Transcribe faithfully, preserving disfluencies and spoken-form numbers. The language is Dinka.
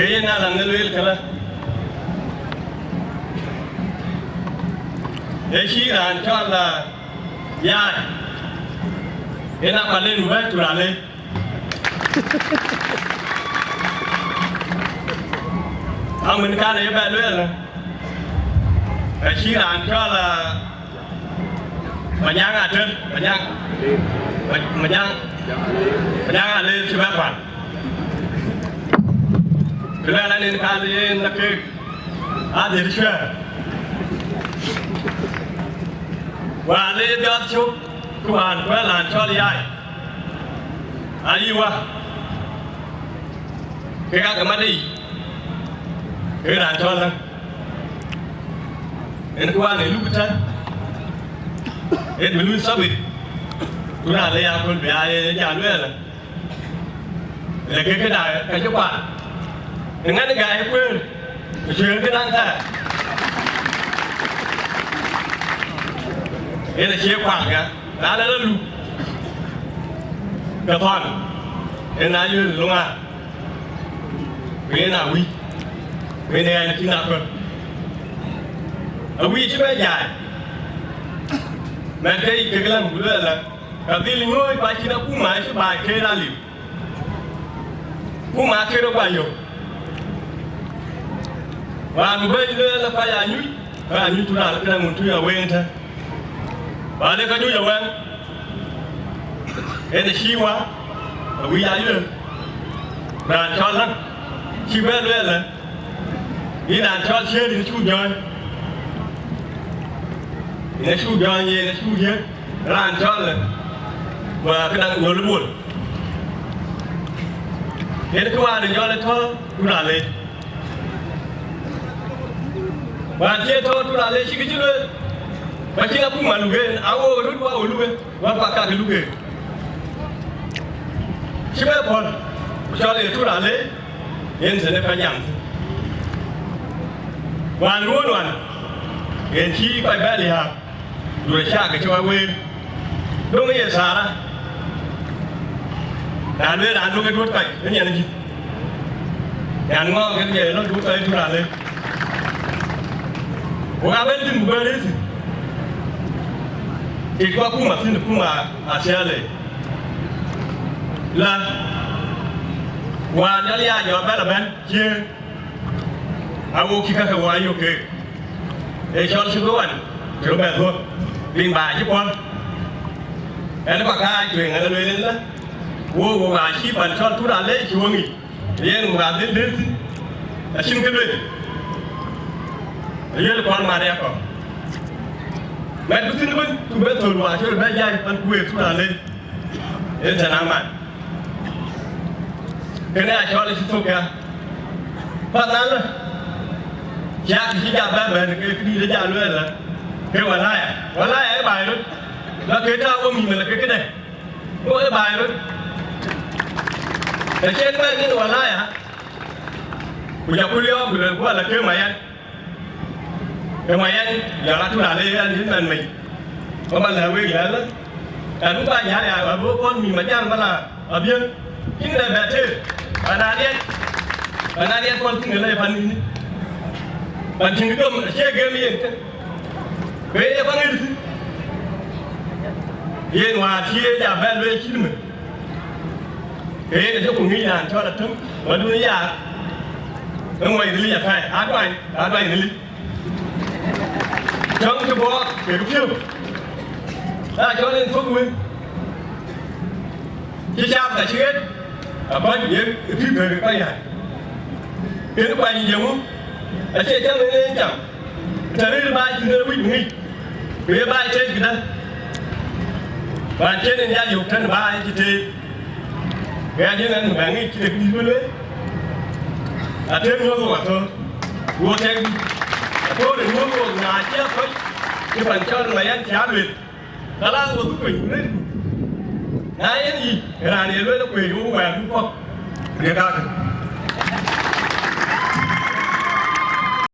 Ke yen ala në lueel këlä, ee cï raan cɔl, aa, Yaac, yen akɔl en bɛ̈ɛ̈i Turalei. Amën kan ee bɛ lueel, ee cï raan cɔl, aa, Manyaŋ Atër, Manyaŋ, Ma-, Manyaŋ, Manyaŋ Alëër cï bɛ kuan. Kë luɛɛl an, en kal yen na keek adhil cuɛ̈ɛ̈r. Wään le biɔth cök, ku wään kuɛ̈l an cɔl Yaac, ayï wä, kek aa ke mat yic, kek raan cɔl Läŋ. En kë wään ë luk tɛ̈n, en bï luui thabit, ku raan le ya köl bï aa ye jal luɛɛlë, le ke këda ka cï kual, ë ŋɛn ë gäi ë kuëër, ku cuëër këdaŋ thɛɛr. En acie kual ka, na le la luk, ke thɔn, en aa yuël luŋa, ku en aa wïc, ku en ë ɣɛn cïn aköl. Awïc cï bɛ jai, mɛt ke yic kek Läŋ, ku luɛɛlë, ka dhil nyuööc, ku acïn akuma cï baai këër aliu. Akuma këër ë guɔ yök. Wään bï bɛ̈ɛ̈c lueel ë kɔc aa nyuc, kɔc aa nyuc Turalei kënë ŋun tui aweŋ tɛ̈. Wään ë ka nyuc awɛŋ, en ë cï wä, awïc aa yuël. Raan cɔl Läŋ, cï bɛ lueel ë, yïn raan cɔl Ciëër, yïn cuk jɔ̈ɔ̈ny. Yïn acuk jɔ̈ɔ̈ny, yen acuk yiëk. Raan cɔl, wa, këdäŋ Nyol Bol. Yen kë wään ë jɔl ë tɔ̈ Turalei. Wään cie tɔ̈ Turalei cï kë cï lueel. Ku acïn akuma luk en, awo röt wa wo luk en, wa pa ka kë luk en. Cï bɛ pɔ̈l, ku cɔl ë Turalei, yen thënë ka jam thïn. Wään ruɔ̈ɔ̈n wään, yen cï kɔc bɛ liääp. Duɔ̈r cak ke cï wä wëër. Döŋ ye thara. Na lueel raan döŋ ë duöt kɔc, ë nyan jïth. Nyan ŋɔɔk ë ke lɔ duöt kɔc Turalei. Ku ka bɛ̈n thïn ku bɛ̈n rëër thïn. Tit ku akuma thïn, akuma athiɛɛlë. La, wään jɔl ya jɔ bɛ̈n abɛ̈n, ciëën. Awo kï kakë wä yök keek. Ee cɔl cï bï wan, cï röt bɛ dhuɔ̈k, rin ba cï pɔ̈l. Ɛn ba kääc tueŋ, ɛn lueel en lä, wo, wo, acï pan cɔl Turalei cï wä ŋic, yen wo adhil dëër thïn, acïn kë lueel. Ayiël pɔ̈l mat yakɔ. Mɛt bï thïn ëbën, ku bɛ thöl wä cï röt bɛ jai pan ku wek Turalei. Ë tɛ̈n amat. Kënë acɔl cï thök ya. Path alë, cak cï ja bɛ bɛ̈n ke këdït ë ja luɛɛl lä, ke walaya. Walaya ë baai röt. La ke tääu wo mïth la ke këdë. Wo ë baai röt. Të cïn bɛ̈n yen walaya, ku ja ku liɔɔk, ku luel ku ala ke mayan. Ë mayan, ya la Turalei an, yïn man mec. Ba ba lɛ̈k wek lɛ̈k lä, adu ba nyal ya, adu kɔn mïth ma jam ba la abiëŋ. Cïn dɛ bɛ tëër, pan a riɛt, pan a riɛt kɔn cïn lɛ̈i pan nïn. Pan cïn dom, acie gem yen kë. Ke ye kɔn ŋic thïn. Yen wäär cï ye ja bɛ lueel cït mën. Ke yen acï ku ŋic raan cɔl Atem, wadun ya. Ë ŋuɔc rilic apɛi, aduany, aduany rilic. Cäŋ cï bɔɔth kekë piɔ̈u, na cɔl en thök wën, cï cath ka cï ɣet, akɔc ye pïïr bɛ̈n ë kɔc yäc. Yen kuany ë jeŋu, acie cäŋ en en cam, të rëër baai cïn en wïc bï ŋic, ku ye baai tëëc këdë? Wään cïn en ya yök tën baai cï tëëc. Ke ya jël ɛn bɛ ŋic cï de pïïr bï lueel. Atem nyuɔ̈th wok athör, wo tɛk dït. Athör ë nyuɔ̈th wok, na cï akɔc cï pan cɔl Mayan cï a lueel. Kalath wo dhuk piny ku lueel. Na yen yic, raan ye lueel kueec wo wɛɛr bï pɔ̈k. Ke kakë.